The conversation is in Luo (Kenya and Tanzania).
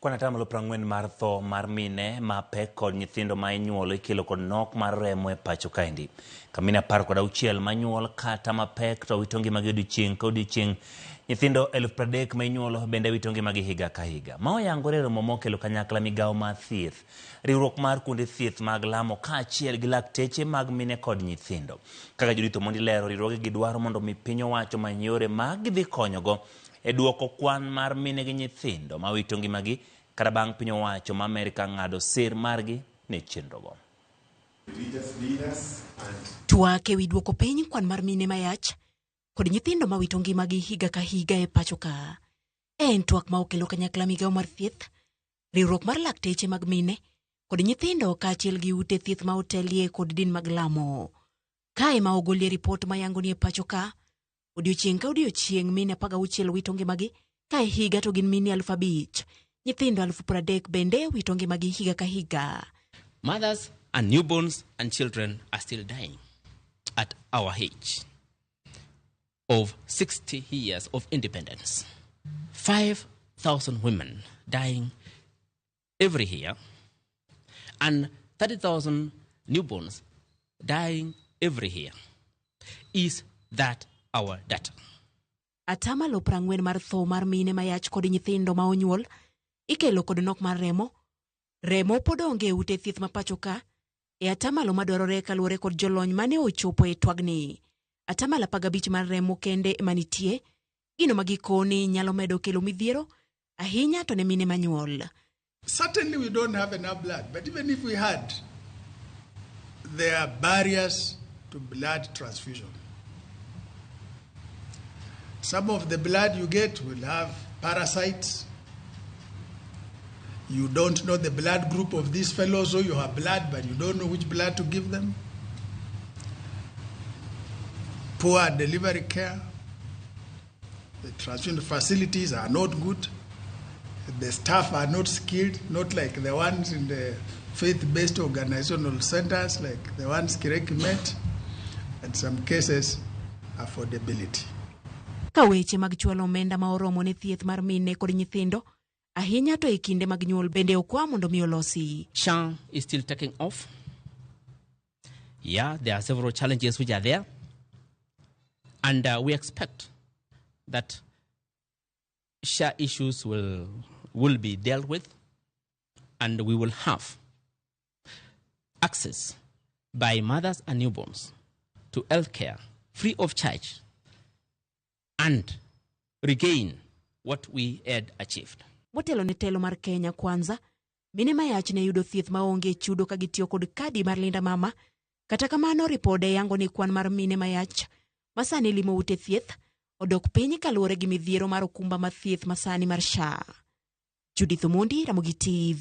Kwan atamalo 40 mar tho mar mine mapek kod nyithindo ma inyuolo ikelo kod nok mar remo e pacho kaendi. Ka mine 16 manyuol kata mapek to wito ngimagi odiochieng' ka odiochieng'. Nyithindo 30,000 ma inyuolo bende wito ngimagi higa ka higa. Ma oyangore e romo mokelo kanyakla migawo mar thieth, riwruok mar kuonde thieth mag lamo kaachiel gi lakteche mag mine kod nyithindo. Kaka Judith Omondi lero, riwruogegi dwaro mondo mi piny owacho omany yore ma gidhi konyogo e duoko kwan mar mine gi nyithindo ma wito ngimagi kata bang' piny owacho ma Amerka ng'ado sir margi ne chenrogo. Twak ewi duoko piny kwan mar mine mayach kod nyithindo ma wito ngimagi higa ka higa e pacho ka. En twak ma okelo kanyakla migawo mar thieth, riwruok mar lakteche mag mine kod nyithindo kaachiel gi ute thieth ma otelie kod din mag lamo. Kae ma ogolie ripot ma yango ni e pacho ka, odiochieng' ka odiochieng' mine 16 wito ngimagi, ka e higa to gin mine 5,000. Nyithindo 30,000 bende wito ngimagi higa ka higa. Mothers and newborns and children are still dying at our age of 60 years of independence. 5,000 women dying every year and 30,000 newborns dying every year. Is that our data? Atamalo 40 mar tho mar mine mayach kod nyithindo ma onyuol ikelo kod nok mar remo. Remo pod onge e ute thieth ma pacho ka e atamalo madwarore kaluwore kod jolony mane ochopo e twagni. Atamalo 15 mar remo kende ema nitie, gino ma gikoni nyalo medo kelo midhiero ahinya to ne mine manyuol. Certainly we don't have enough blood, but even if we had, there are barriers to blood transfusion. Some of the blood you get will have parasites. You don't know the blood group of these fellows, so you have blood, but you don't know which blood to give them. Poor delivery care. The transfusion facilities are not good. The staff are not skilled, not like the ones in the faith-based organizational centers, like the ones Kireki met. In some cases, affordability. Ka weche mag chwalo omenda ma oromo ne thieth mar mine kod nyithindo, ahinya to e kinde mag nyuol bende okwa mondo mi olosi. SHA is still taking off. Yeah, there are several challenges which are there. And we expect that SHA issues will be dealt with and we will have access by mothers and newborns to healthcare free of charge and regain what we had achieved. Motelo ne telo mar Kenya Kwanza, mine mayach ne yudo thieth maonge chudo ka gitiyo kod kadi mar Linda Mama. Kata kamano, ripode yango ni kwan mar mine mayach masani limo ute thieth odok piny kaluwore gi midhiero mar okumba mar thieth masani mar SHA. Judith Omondi, Ramogi TV.